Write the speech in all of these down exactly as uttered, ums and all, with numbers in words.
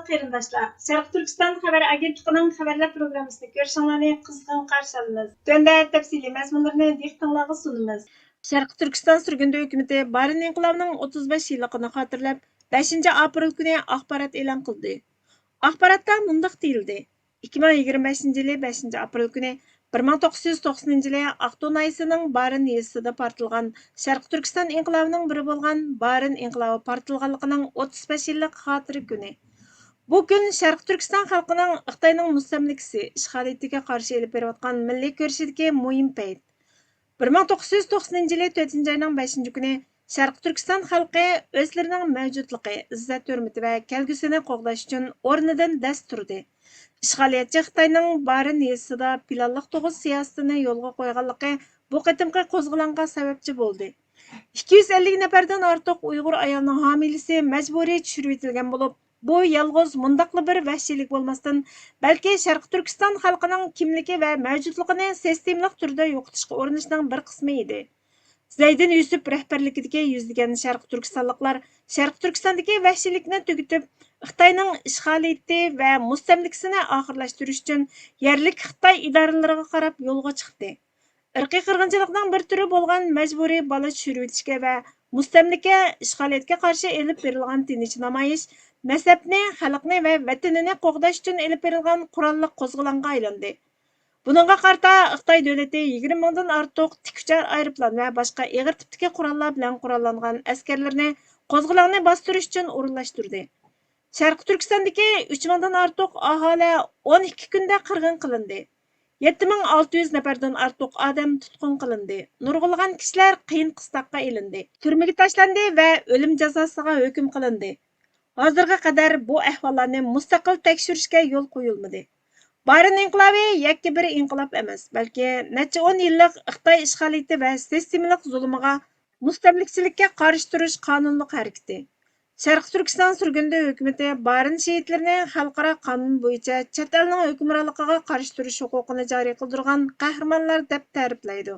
قېرىنداشلار، شەرقىي تۈركىستان خەۋەر ئاگېنتلىقىنىڭ خەۋەرلەر پروگراممىسىنى كۆرۈشۈڭلارنى قىزغىن قارشى ئالىمىز. تۆۋەندە تەپسىلىي مەزمۇنلىرىنى دىققىتىڭلارغا سۇنىمىز. شەرقىي تۈركىستان سۈرگۈندە ھۆكۈمىتى بارىن ئىنقىلابىنىڭ ئوتتۇز بەش يىللىقىنى خاتىرىلەپ، بەشىنچى ئاپرېل كۈنى ئاخبارات ئېلان قىلدى. ئاخباراتتا مۇنداق دېيىلدى: ئىككى مىڭ يىگىرمە بەشىنچى يىلى بەشىنچى ئاپرېل كۈنى بىر مىڭ توققۇز يۈز توقسىنىنچى يىلى ئاقتۇ ناھىيەسىنىڭ بارىن يېزىسىدا پارتلىغان شەرقىي تۈركىستان ئىنقىلابىنىڭ بىرى بولغان بارىن ئىنقىلابى پارتلىغانلىقىنىڭ ئوتتۇز بەش يىللىق خاتىرە كۈنى. بۇ كۈن شەرقىي تۈركىستان خەلقىنىڭ خىتاينىڭ مۇستەملىكىسى، ئىشغالىيىتىگە قارشى ئېلىپ بېرىۋاتقان مىللىي كۈرىشىدىكى مۇھىم پەيت. بىر مىڭ توققۇز يۈز توقسىنىنچى يىلى تۆتىنچى ئاينىڭ بەشىنچى كۈنى شەرقىي تۈركىستان خەلقى ئۆزلىرىنىڭ مەۋجۇتلۇقى، ئىززەت-ھۆرمىتى ۋە كەلگۈسىنى قوغداش ئۈچۈن ئورنىدىن دەس تۇردى. ئىشغالىيەتچى خىتاينىڭ بارىن يېزىسىدا پىلانلىق تۇغۇت سىياسىتىنى يولغا قويغانلىقى بۇ قېتىمقى قوزغىلاڭغا سەۋەبچى بولدى. ئىككى يۈز ئەللىك نەپەردىن ئارتۇق ئۇيغۇر ئايالىنىڭ ھامىلىسى مەجبۇرىي چۈشۈرۈۋېتىلگەن بولۇپ، بۇ يالغۇز مۇنداقلا بىر ۋەھشىيلىك بولماستىن، بەلكى شەرقىي تۈركىستان خەلقىنىڭ كىملىكى ۋە مەۋجۇتلۇقىنى سىستېمىلىق تۈردە يوقىتىشقا ئۇرۇنۇشنىڭ بىر قىسمى ئىدى. زەيدىن يۈسۈپ رەھبەرلىكىدىكى يۈزلىگەن شەرقىي تۈركىستانلىقلار شەرقىي تۈركىستاندىكى ۋەھشىيلىكنى تۈگىتىپ، خىتاينىڭ ئىشغالىيىتى ۋە مۇستەملىكىسىنى ئاخىرلاشتۇرۇش ئۈچۈن يەرلىك خىتاي ئىدارىلىرىغا قاراپ يولغا چىقتى. ئىرقىي قىرغىنچىلىقنىڭ بىر تۈرى بولغان مەجبۇرىي بالا چۈشۈرۈۋېتىشكە ۋە مۇستەملىكە، ئىشغالىيەتكە قارشى ئېلىپ بېرىلغان تىنچ نامايىش مەزھەپنى، خەلقنى ۋە ۋەتىنىنى قوغداش ئۈچۈن ئېلىپ بېرىلغان قوراللىق قوزغىلاڭغا ئايلاندى. بۇنىڭغا قارىتا خىتاي دۆلىتى يىگىرمە مىڭدىن ئارتۇق تىك ئۇچار ئايروپىلان ۋە باشقا ئېغىر تىپتىكى قوراللار بىلەن قوراللانغان ئەسكەرلىرىنى قوزغىلاڭنى باستۇرۇش ئۈچۈن ئورۇنلاشتۇردى. شەرقىي تۈركىستاندىكى ئۈچ مىڭدىن ئارتۇق ئاھالە ئون ئىككى كۈندە قىرغىن قىلىندى. يەتتە مىڭ ئالتە يۈز نەپەردىن ئارتۇق ئادەم تۇتقۇن قىلىندى. نۇرغۇنلىغان كىشىلەر قىيىن قىستاققا ئېلىندى، تۈرمىگە تاشلاندى ۋە ئۆلۈم جازاسىغا ھۆكۈم قىلىندى. ھازىرغا قەدەر بۇ ئەھۋاللارنى مۇستەقىل تەكشۈرۈشكە يول قويۇلمىدى. بارىن ئىنقىلابى يەككە بىر ئىنقىلاب ئەمەس، بەلكى نەچچە ئون يىللىق خىتاي ئىشغالىيىتى ۋە سىستېمىلىق زۇلۇمىغا، مۇستەملىكىچىلىككە قارشى تۇرۇش قانۇنلۇق ھەرىكىتى. شەرقىي تۈركىستان سۈرگۈندە ھۆكۈمىتى بارىن شېھىتلىرىنى خەلقئارا قانۇن بويىچە چەت ئەلنىڭ ھۆكۈمرانلىقىغا قارشى تۇرۇش ھوقۇقىنى جارى قىلدۇرغان قەھرىمانلار دەپ تەرىپلەيدۇ.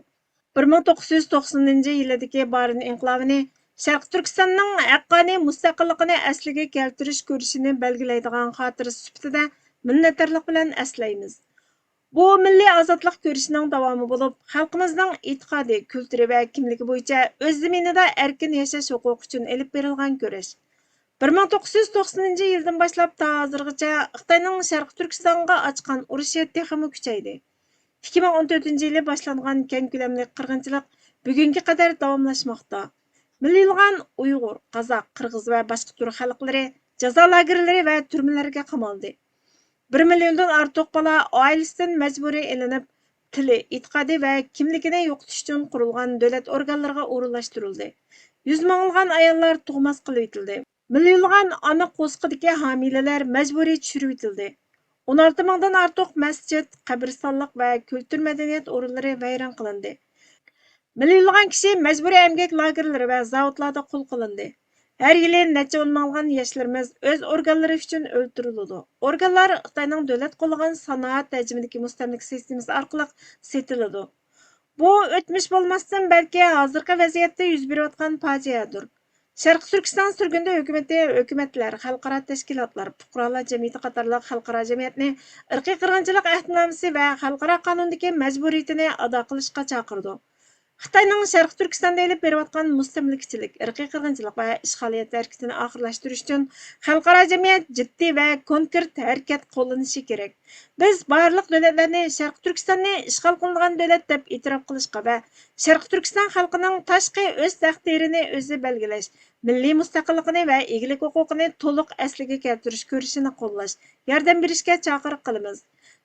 بىر مىڭ توققۇز يۈز توقسىنىنچى يىلىدىكى بارىن ئىنقىلابىنى شەرقىي تۈركىستاننىڭ ھەققانىي مۇستەقىللىقىنى ئەسلىگە كەلتۈرۈش كۈرىشىنى بەلگىلەيدىغان خاتىرىسى سۈپىتىدە مىننەتدارلىق بىلەن ئەسلەيمىز. بۇ مىللىي ئازادلىق كۈرىشىنىڭ داۋامى بولۇپ، خەلقىمىزنىڭ ئېتىقادى، كۈلتۈرى ۋە كىملىكى بويىچە ئۆز زېمىنىدا ئەركىن ياشاش ھوقۇقى ئۈچۈن ئېلىپ بېرىلغان كۈرەش. بىر مىڭ توققۇز يۈز توقسىنىنچى يىلدىن باشلاپ تا ھازىرغىچە خىتاينىڭ شەرقىي تۈركىستانغا ئاچقان ئۇرۇشى تېخىمۇ كۈچەيدى. ئىككى مىڭ ئون تۆتىنچى يىلى باشلانغان كەڭ كۆلەملىك قىرغىنچىلىق بۈگۈنگە قەدەر داۋاملاشماقتا. مىليونلىغان ئۇيغۇر، قازاق، قىرغىز ۋە باشقا تۈرك خەلقلىرى جازا لاگېرلىرى ۋە تۈرمىلەرگە قامالدى. بىر مىليوندىن ئارتۇق بالا ئائىلىسىدىن مەجبۇرىي ئېلىنىپ، تىلى، ئېتىقادى ۋە كىملىكىنى يوقىتىش ئۈچۈن قۇرۇلغان دۆلەت ئورگانلىرىغا ئورۇنلاشتۇرۇلدى. يۈز مىڭلىغان ئاياللار تۇغماس قىلىۋېتىلدى. مىليونلىغان ئانا قورسىقىدىكى ھامىلىلەر مەجبۇرىي چۈشۈرۈۋېتىلدى. ئون ئالتە مىڭدىن ئارتۇق مەسچىت، قەبرىستانلىق ۋە كۈلتۈر مەدەنىيەت ئورۇنلىرى ۋەيران قىلىندى. مىليونلىغان كىشى مەجبۇرىي ئەمگەك لاگېرلىرى ۋە زاۋۇتلاردا قۇل قىلىندى. ھەر يىلى نەچچە ئون مىڭلىغان ياشلىرىمىز ئۆز ئورگانلىرى ئۈچۈن ئۆلتۈرۈلىدۇ. ئورگانلار خىتاينىڭ دۆلەت قوللىغان سانائەت ھەجمىدىكى مۇستەملىكە سىستېمىسى ئارقىلىق سېتىلىدۇ. بۇ ئۆتمۈش بولماستىن، بەلكى ھازىرقى ۋەزىيەتتە يۈز بېرىۋاتقان پاجىئەدۇر. شەرقىي تۈركىستان سۈرگۈندە ھۆكۈمىتى، ھۆكۈمەتلەر، خەلقئارا تەشكىلاتلار، پۇقرالار جەمئىيىتى قاتارلىق خەلقئارا جەمئىيەتنى ئىرقىي قىرغىنچىلىق ئەھدىنامىسى ۋە خەلقئارا قانۇندىكى مەجبۇرىيىتىنى ئادا قىلىشقا چاقىرىدۇ. خىتاينىڭ شەرقىي تۈركىستاندا ئېلىپ بېرىۋاتقان مۇستەملىكىچىلىك، ئىرقىي قىرغىنچىلىق ۋە ئىشغالىيەت ھەرىكىتىنى ئاخىرلاشتۇرۇش ئۈچۈن خەلقئارا جەمئىيەت جىددىي ۋە كونكرېت ھەرىكەت قوللىنىشى كېرەك. بىز بارلىق دۆلەتلەرنى شەرقىي تۈركىستاننى ئىشغال قىلىنغان دۆلەت دەپ ئېتىراپ قىلىشقا ۋە شەرقىي تۈركىستان خەلقىنىڭ تاشقى ئۆز تەقدىرىنى ئۆزى بەلگىلەش، مىللىي مۇستەقىللىقىنى ۋە ئىگىلىك ھوقۇقىنى تولۇق ئەسلىگە كەلتۈرۈش كۈرىشىنى قوللاش، ياردەم بېرىشكە چاقىرىق قىلىمىز.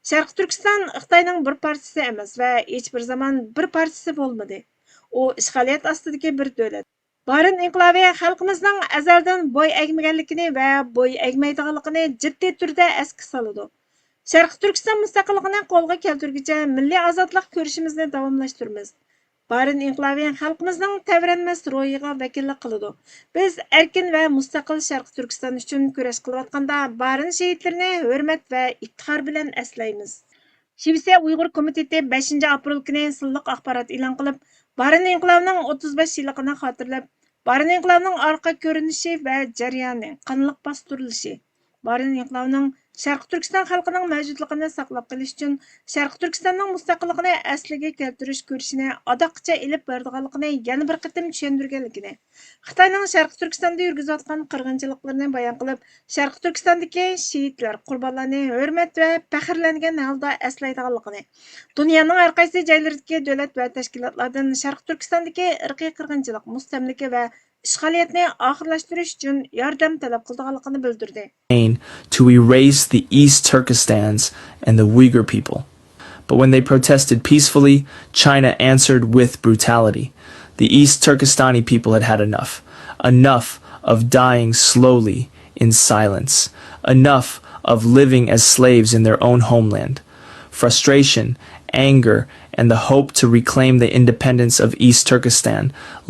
شەرقىي تۈركىستان خىتاينىڭ بىر پارچىسى ئەمەس ۋە ھېچبىر زامان بىر پارچىسى بولمىدى. ئۇ ئىشغالىيەت ئاستىدىكى بىر دۆلەت. بارىن ئىنقىلابى خەلقىمىزنىڭ ئەزەلدىن بوي ئەگمىگەنلىكىنى ۋە بوي ئەگمەيدىغانلىقىنى جىددىي تۈردە ئەسكە سالىدۇ. شەرقىي تۈركىستان مۇستەقىللىقىنى قولغا كەلتۈرگۈچە مىللىي ئازادلىق كۈرىشىمىزنى داۋاملاشتۇرىمىز. بارىن ئىنقىلابى خەلقىمىزنىڭ تەۋرەنمەس روھىغا ۋەكىللىك قىلىدۇ. بىز ئەركىن ۋە مۇستەقىل شەرقىي تۈركىستان ئۈچۈن كۈرەش قىلىۋاتقاندا، بارىن شېھىتلىرىنى ھۆرمەت ۋە ئىپتىخار بىلەن ئەسلەيمىز. شىۋېتسىيە ئۇيغۇر كومىتېتى بەشىنچى ئاپرېل كۈنى سىنلىق ئاخبارات ئېلان قىلىپ، بارىن ئىنقىلابىنىڭ ئوتتۇز بەش يىللىقىنى خاتىرىلەپ، بارىن ئىنقىلابىنىڭ ئارقا كۆرۈنۈشى ۋە جەريانى، قانلىق باستۇرۇلۇشى، بارىن ئىنقىلابىنىڭ شەرقىي تۈركىستان خەلقىنىڭ مەۋجۇتلۇقىنى ساقلاپ قېلىش ئۈچۈن شەرقىي تۈركىستاننىڭ مۇستەقىللىقىنى ئەسلىگە كەلتۈرۈش كۈرىشىنى ئاداققىچە ئېلىپ بارىدىغانلىقىنى يەنە بىر قېتىم چۈشەندۈرگەنلىكىنى، خىتاينىڭ شەرقىي تۈركىستاندا يۈرگۈزۈۋاتقان قىرغىنچىلىقلىرىنى بايان قىلىپ، شەرقىي تۈركىستاندىكى شېھىتلەر، قۇربانلارنى ھۆرمەت ۋە پەخىرلەنگەن ھالدا ئەسلەيدىغانلىقىنى، دۇنيانىڭ ھەر قايسى جايلىرىدىكى دۆلەت ۋە تەشكىلاتلاردىن شەرقىي تۈركىستاندىكى ئىرقىي قىرغىنچىلىق، مۇستەملىكە ۋە ئىشغالىيەتنى ئاخىرلاشتۇرۇش ئۈچۈن ياردەم تەلەپ قىلىدىغانلىقىنى بىلدۈردى. To erase the East Turkestans and the Uyghur people. But when they protested peacefully, China answered with brutality. The East Turkestani people had had enough. Enough of dying slowly in silence. Enough of living as slaves in their own homeland. Frustration, anger, and the hope to reclaim the independence of East Turkestan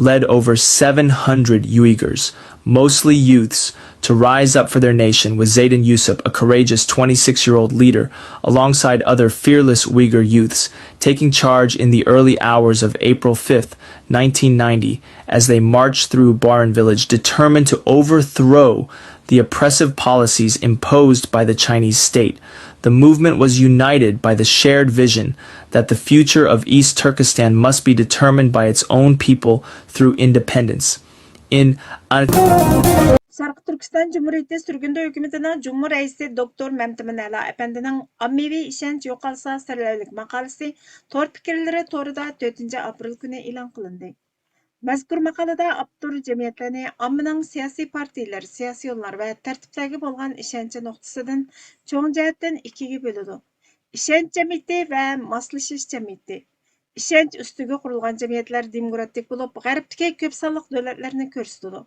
led over seven hundred Uyghurs, mostly youths, to rise up for their nation, with Zeydan Yusuf, a courageous twenty-six-year-old leader, alongside other fearless Uyghur youths, taking charge in the early hours of April fifth, nineteen ninety, as they marched through Barin village, determined to overthrow the oppressive policies imposed by the Chinese state. The movement was united by the shared vision that the future of East Turkestan must be determined by its own people through independence. In شەرقىي تۈركىستان جۇمھۇرىيىتى سۈرگۈندە ھۆكۈمىتىنىڭ جۇمھۇر رەئىسى دوكتور مەمتىمىن ئەلا ئەپەندىنىڭ ئاممىۋى ئىشەنچ يوقالسا سەۋەبلىك ماقالىسى تور پىكىرلىرى تورىدا تۆتىنچى ئاپرېل كۈنى ئېلان قىلىندى. مەزكۇر ماقالىدە ئاپتور جەمئىيەتلەرنى ئاممىنىڭ سىياسىي پارتىيىلەر، سىياسىيونلار ۋە تەرتىپلەرگە بولغان ئىشەنچى نۇقتىسىدىن چوڭ جەھەتتىن ئىككىگە بۆلىدۇ. ئىشەنچ جەمئىيىتى ۋە ماسلىشىش جەمئىيىتى. ئىشەنچ ئۈستىگە قۇرۇلغان جەمئىيەتلەر دېموكراتىك بولۇپ، غەربتىكى كۆپ سانلىق دۆلەتلەرنى كۆرسىتىدۇ.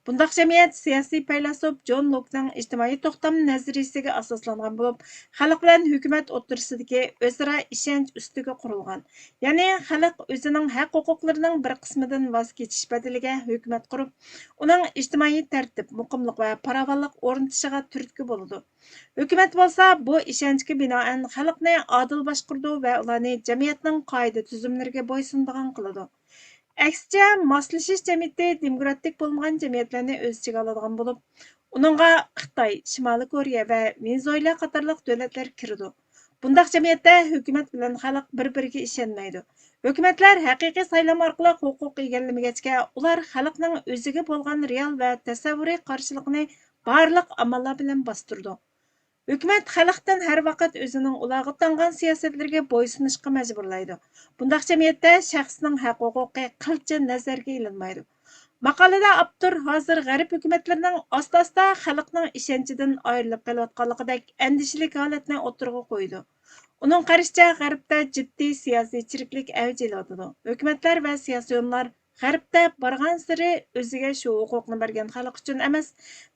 بۇنداق جەمئىيەت سىياسىي پەيلاسوپ جون لوكنىڭ ئىجتىمائىي توختام نەزەرىيىسىگە ئاساسلانغان بولۇپ، خەلق بىلەن ھۆكۈمەت ئوتتۇرىسىدىكى ئۆزئارا ئىشەنچ ئۈستىگە قۇرۇلغان. يەنى خەلق ئۆزىنىڭ ھەق-ھوقۇقلىرىنىڭ بىر قىسمىدىن ۋاز كېچىش بەدىلىگە ھۆكۈمەت قۇرۇپ، ئۇنىڭ ئىجتىمائىي تەرتىپ، مۇقىملىق ۋە پاراۋانلىق ئورنىتىشىغا تۈرتكە بولىدۇ. ھۆكۈمەت بولسا بۇ ئىشەنچكە بىنائەن خەلقنى ئادىل باشقۇرىدۇ ۋە ئۇلارنى جەمئىيەتنىڭ قائىدە-تۈزۈملىرىگە بويسۇنىدىغان قىلىدۇ. ئەكسىچە، ماسلىشىش جەمئىيىتى دېموكراتىك بولمىغان جەمئىيەتلەرنى ئۆز ئىچىگە ئالىدىغان بولۇپ، ئۇنىڭغا خىتاي، شىمالىي كورېيە ۋە ۋېنېزۇېلا قاتارلىق دۆلەتلەر كىرىدۇ. بۇنداق جەمئىيەتتە ھۆكۈمەت بىلەن خەلق بىر-بىرىگە ئىشەنمەيدۇ. ھۆكۈمەتلەر ھەقىقىي سايلام ئارقىلىق ھوقۇق ئىگىلىمىگەچكە، ئۇلار خەلقنىڭ ئۆزىگە بولغان رېئال ۋە تەسەۋۋۇرىي قارشىلىقىنى بارلىق ئاماللار بىلەن باستۇرىدۇ. ھۆكۈمەت خەلقتىن ھەر ۋاقىت ئۆزىنىڭ ئۇلارغا تاڭغان سىياسەتلىرىگە بويسۇنۇشقا مەجبۇرلايدۇ. بۇنداق جەمئىيەتتە شەخسنىڭ ھەق-ھوقۇقى قىلچە نەزەرگە ئېلىنمايدۇ. ماقالىدە ئاپتور ھازىر غەرب ھۆكۈمەتلىرىنىڭ ئاستا-ئاستا خەلقنىڭ ئىشەنچىدىن ئايرىلىپ قېلىۋاتقانلىقىدەك ئەندىشىلىك ھالەتنى ئوتتۇرىغا قويىدۇ. ئۇنىڭ قارىشىچە، غەربتە جىددىي سىياسىي چىرىكلىك ئەۋج ئېلىۋاتىدۇ. ھۆكۈمەتلەر ۋە سىياسىيونلار غەربتە بارغانسېرى ئۆزىگە شۇ ھوقۇقنى بەرگەن خەلق ئۈچۈن ئەمەس،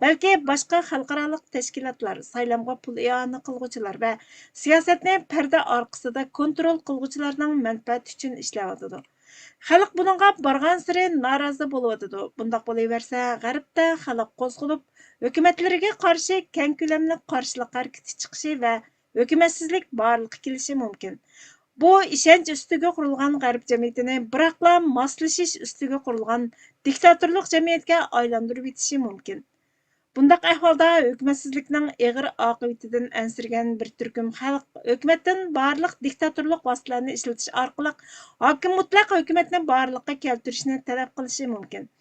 بەلكى باشقا خەلقئارالىق تەشكىلاتلار، سايلامغا پۇل ئىئانە قىلغۇچىلار ۋە سىياسەتنى پەردە ئارقىسىدا كونترول قىلغۇچىلارنىڭ مەنپەئەتى ئۈچۈن ئىشلەۋاتىدۇ. خەلق بۇنىڭغا بارغانسېرى نارازى بولۇۋاتىدۇ. بۇنداق بولۇۋەرسە، غەربتە خەلق قوزغىلىپ، ھۆكۈمەتلىرىگە قارشى كەڭ كۆلەملىك قارشىلىق ھەرىكىتى چىقىشى ۋە ھۆكۈمەتسىزلىك بارلىققا كېلىشى مۇمكىن. بۇ ئىشەنچ ئۈستىگە قۇرۇلغان غەرب جەمئىيىتىنى بىراقلا ماسلىشىش ئۈستىگە قۇرۇلغان دىكتاتورلۇق جەمئىيەتكە ئايلاندۇرۇۋېتىشى مۇمكىن. بۇنداق ئەھۋالدا ھۆكۈمەتسىزلىكنىڭ ئېغىر ئاقىۋىتىدىن ئەنسىرىگەن بىر تۈركۈم خەلق ھۆكۈمەتتىن بارلىق دىكتاتورلۇق ۋاسىتىلەرنى ئىشلىتىش ئارقىلىق ھاكىم مۇتلەق ھۆكۈمەتنى بارلىققا كەلتۈرۈشنى تەلەپ قىلىشى مۇمكىن.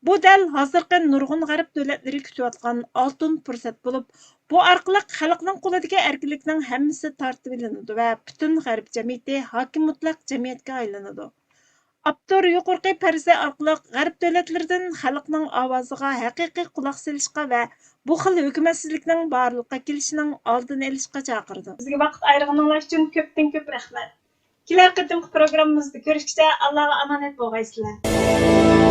بۇ دەل ھازىرقى نۇرغۇن غەرب دۆلەتلىرى كۈتۈۋاتقان ئالتۇن پۇرسەت بولۇپ، بۇ ئارقىلىق خەلقنىڭ قولىدىكى ئەركىنلىكنىڭ ھەممىسى تارتىۋېلىنىدۇ ۋە پۈتۈن غەرب جەمئىيىتى ھاكىم مۇتلەق جەمئىيەتكە ئايلىنىدۇ. ئاپتور يۇقىرىقى پەرىزە ئارقىلىق غەرب دۆلەتلىرىدىن خەلقنىڭ ئاۋازىغا ھەقىقىي قۇلاق سېلىشقا ۋە بۇ خىل ھۆكۈمەتسىزلىكنىڭ بارلىققا كېلىشىنىڭ ئالدىنى ئېلىشقا چاقىرىدۇ. بىزگە ۋاقىت ئايرىغىنىڭلار ئۈچۈن كۆپتىن كۆپ رەھمەت. كېلەر قېتىمقى پروگراممىمىزدا كۆرۈشكىچە ئاللاغا ئامانەت بولغايسىلەر.